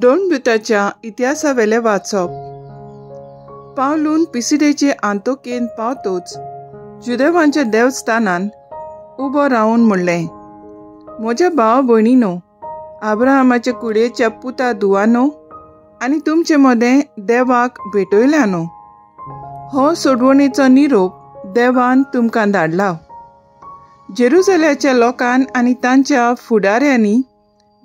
दोन इतिहासावेलें वाचप. पावलून पिसिडेचे आंतोकेन पावतोच जुदेवांच्या देवस्थानान उबो रावन म्हणलें, म्हज्या भाव भयणीनो, आब्राहामाच्या कुडयेच्या पुता धुवानो आनी तुमचे मदें देवाक भेटयल्यानो, हो सोडवणेचो निरोप देवान तुमकां धाडला. जेरुजल्याच्या लोकान आनी तांच्या फुडाऱ्यांनी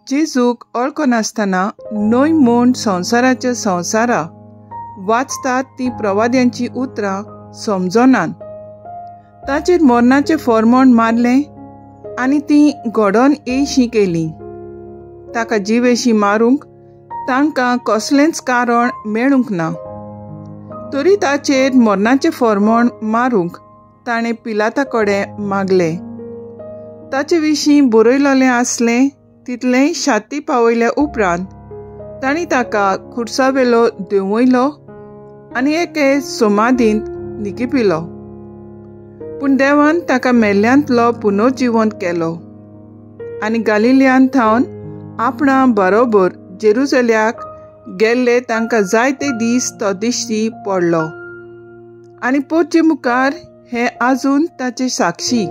जेजूक वळखनासतना न्हय म्हूण संवसाराच्या संवसारा वाचतात ती प्रवाद्यांची उतरां समजनात. ताचेर मरणाचें फॉर्मोण मारलें आनी ती घडोवन येयशी केली. ताका जिवेशी मारूंक तांकां कसलेंच कारण मेळूंक ना, तरी ताचेर मरणाचें फॉर्मोण मारूंक ताणें पिलाता कडेन मागलें. ताचे विशीं बरयलेलें आसलें तितलेंय शाती पावयल्या उपरांत तांणी ताका खुर्सावेलो देंवयलो आनी एके समाधींत निकिपिलो. पूण देवान ताका मेल्ल्यांतलो पुनर्जिवंत केलो आनी गालिलियान थावन आपणा बरोबर जेरुजल्याक गेल्ले तांकां जायते दीस तो दिश्टी पडलो आनी पोरचे मुखार हे आजून ताचे साक्षी.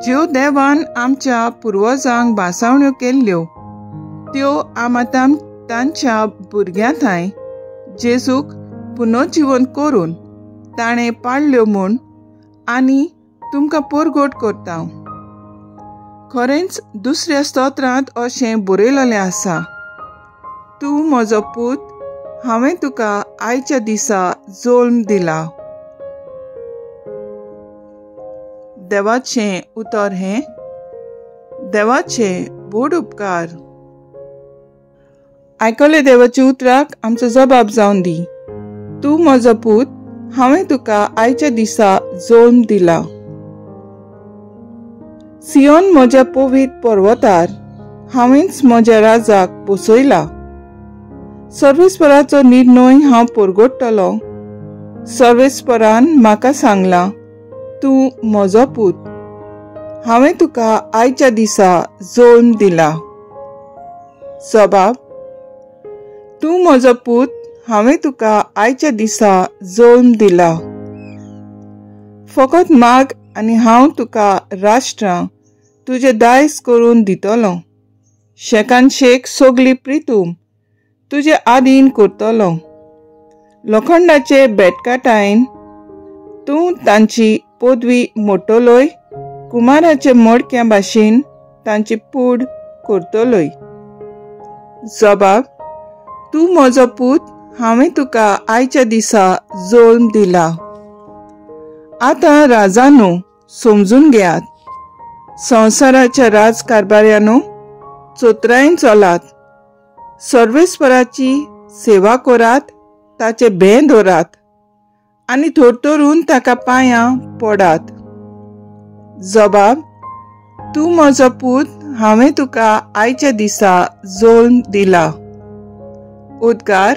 ज्यो देवान आमच्या पुर्वजांक भासावण्यो केल्ल्यो त्यो आमाताम तांच्या भुरग्यां थंय जेजूक पुनर्जिवन करून ताणें पाडल्यो म्हूण आनी तुमकां परगट करता. खरेंच दुसऱ्या स्तोत्रांत अशें बरयलेलें आसा, तूं म्हजो पूत, हांवें तुका आयच्या दिसा जल्म दिला. देवाचें उतर हें. देवाचे व्हड उपकार. आयकले देवाच्या उतराक आमचो जबाब जावन दी. तूं म्हजो पूत, हांवें तुका आयच्या दिसा जल्म दिला. सियोन म्हज्या पवित्र पर्वतार हांवेंच म्हज्या राजाक बसयला. सर्वेस्पराचो निर्णय हांव परगट्टलो. सर्वेस्परान म्हाका सांगलां, तूं म्हजो पूत, हांवें तुका आयच्या दिसा जल्म दिला. जबाब, तूं म्हजो पूत, हांवें तुका आयच्या दिसा जल्म दिला. फकत माग आनी हांव तुका राष्ट्रां तुजें दायज करून दितलो. शेकान शेक सगली प्रितूम तुजे आदीन करतलो. लोखंडाचे बेटकाटायन तूं तांची पदवी मोडटलोय, कुमाराचे मडक्या भाशेन तांची पूड करतलोय. जबाब, तूं म्हजो पूत, हांवें तुका आयच्या दिसा जल्म दिला. आतां राजानो समजून घेयात, संवसाराच्या राजकारभाऱ्यानो चोत्रायेन चलात, सर्वेस्पराची सेवा करात, ताचे भें दवरात आनी थरथरून ताका पांयां पडात. जबाब, तूं म्हजो पूत, हांवें तुका आयच्या दिसा जल्म दिला. उद्गार.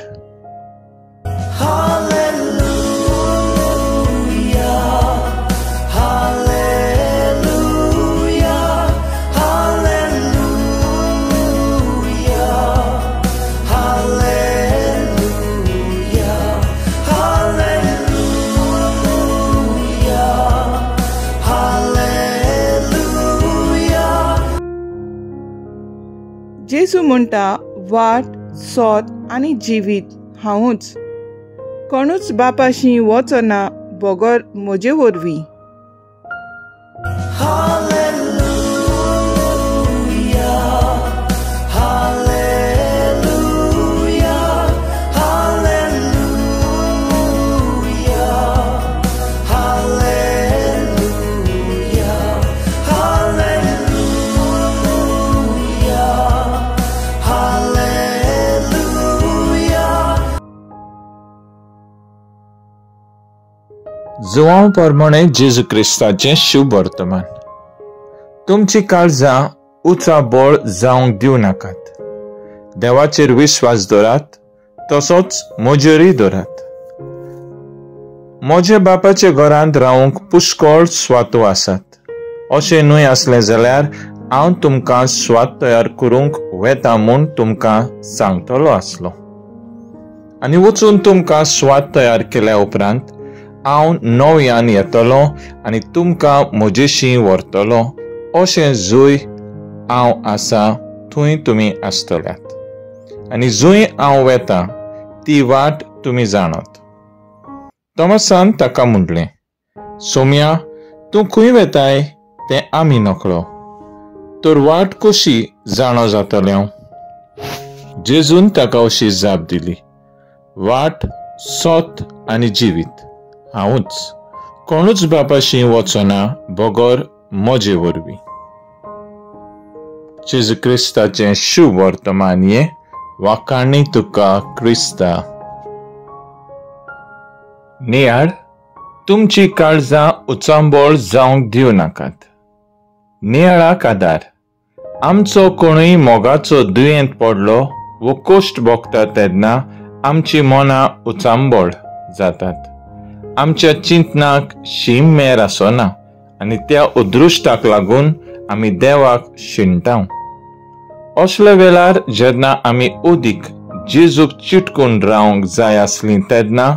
जेजू म्हणटा, वाट, सोत आनी जिवीत हांवूच. कोणूच बापाशी वचना बगर म्हजे वरवीं. जुवांव प्रमाणे जेजू क्रिस्ताचें शुभ वर्तमान. तुमची काळजां उचा बळ जावंक दिवं नाकात. देवाचेर विश्वास दवरात, तसोच म्हजेरूय दवरात. म्हज्या बापाच्या घरांत रावंक पुष्कळ स्वातो आसात. अशें न्हय आसलें जाल्यार हांव तुमकां स्वाद तयार करूंक वेता म्हूण तुमकां सांगतलो आसलो. आनी वचून तुमकां स्वाद तयार केल्या उपरांत हांव नव्यान येतलो आनी तुमकां म्हजेशी व्हरतलो, अशें जंय हांव आसा थंय तुमी आसतल्यात, आनी जंय हांव वेता ती वाट तुमी जाणत. तॉमसान ताका म्हटलें, सोम्या, तूं खंय वेताय तें आमी नकळो, तर वाट कशी जाणो जातलें हांव? जेजून ताका अशी जाप दिली, वाट, सत आनी जिवीत हांवूच, कोणूच बापाशी वचना बगर म्हजे वरवीं. जेजू क्रिस्ताचें शुभ वर्तमान हें. वाखाणी तुका क्रिस्ता. नियाळ, तुमची काळजां उचांबळ जावंक दिवं नाकात. नियाळाक आदार. आमचो कोणूय मोगाचो दुयेंत पडलो वो कश्ट भोगता तेन्ना आमची मनां उचांबळ जातात. आमच्या चिंतनाक शीम मेर आसना आनी त्या अदृश्टाक लागून आमी देवाक शिणटाव. असल्या वेळार जेन्ना आमी अदीक जेजूक चिटकून रावंक जाय आसली तेन्ना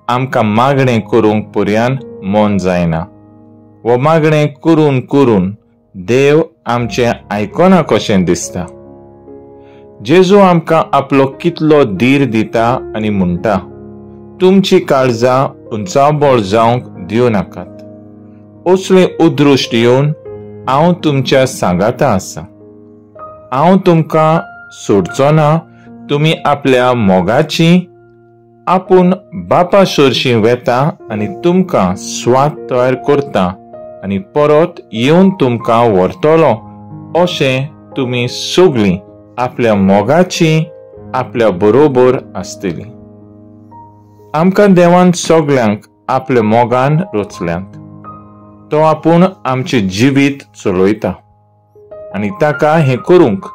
आमकां मागणें करूंक पर्यान मन जायना. वो मागणें करून करून देव आमचें आयकना कशें दिसता. जेजू आमकां आपलो कितलो धीर दिता आनी म्हणटा, तुमची काळजां उंचाबळ जावंक दिवं नाकात. असलें अदृश्ट येवन हांव तुमच्या सांगाता आसा. हांव तुमकां सोडचो ना. तुमी आपल्या मोगाची आपूण बापा सरशी वेता आनी तुमकां स्वाद तयार करता आनी परत येवन तुमकां व्हरतलो, अशें तुमी सगळीं आपल्या मोगाची आपल्या बरोबर आसतली. आमकां देवान सगळ्यांक आपल्या मोगान रचल्यांत. तो आपूण आमचें जिवीत चलयता आनी ताका हें करूंक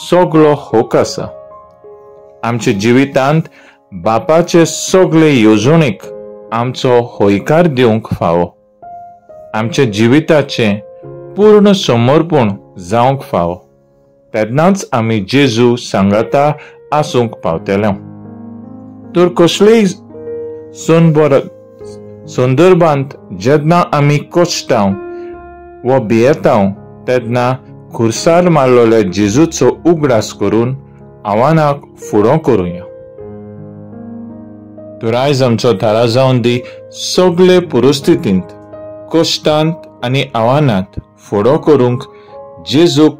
सगळो हक आसा. आमच्या जिवितांत बापाचे सगळे येवजणेक आमचो हयकार दिवंक फावो. आमच्या जिविताचें पूर्ण समर्पण जावंक फावो. तेन्नाच आमी जेजू सांगाता आसूंक पावतले. तर कसलेय संदर्भांत जेन्ना आमी कश्टाव वा भियेताव तेन्ना खुर्सार मारलेल्या जेजूचो उगडास करून आव्हानाक फुडो करुया. तर आयज आमचो थारा जावन दी सगळे परिस्थितींत, कश्टांत आनी आव्हानांत फुडो करूंक जेजूक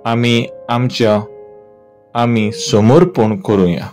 आमी आमच्या आमी समर्पण करुया.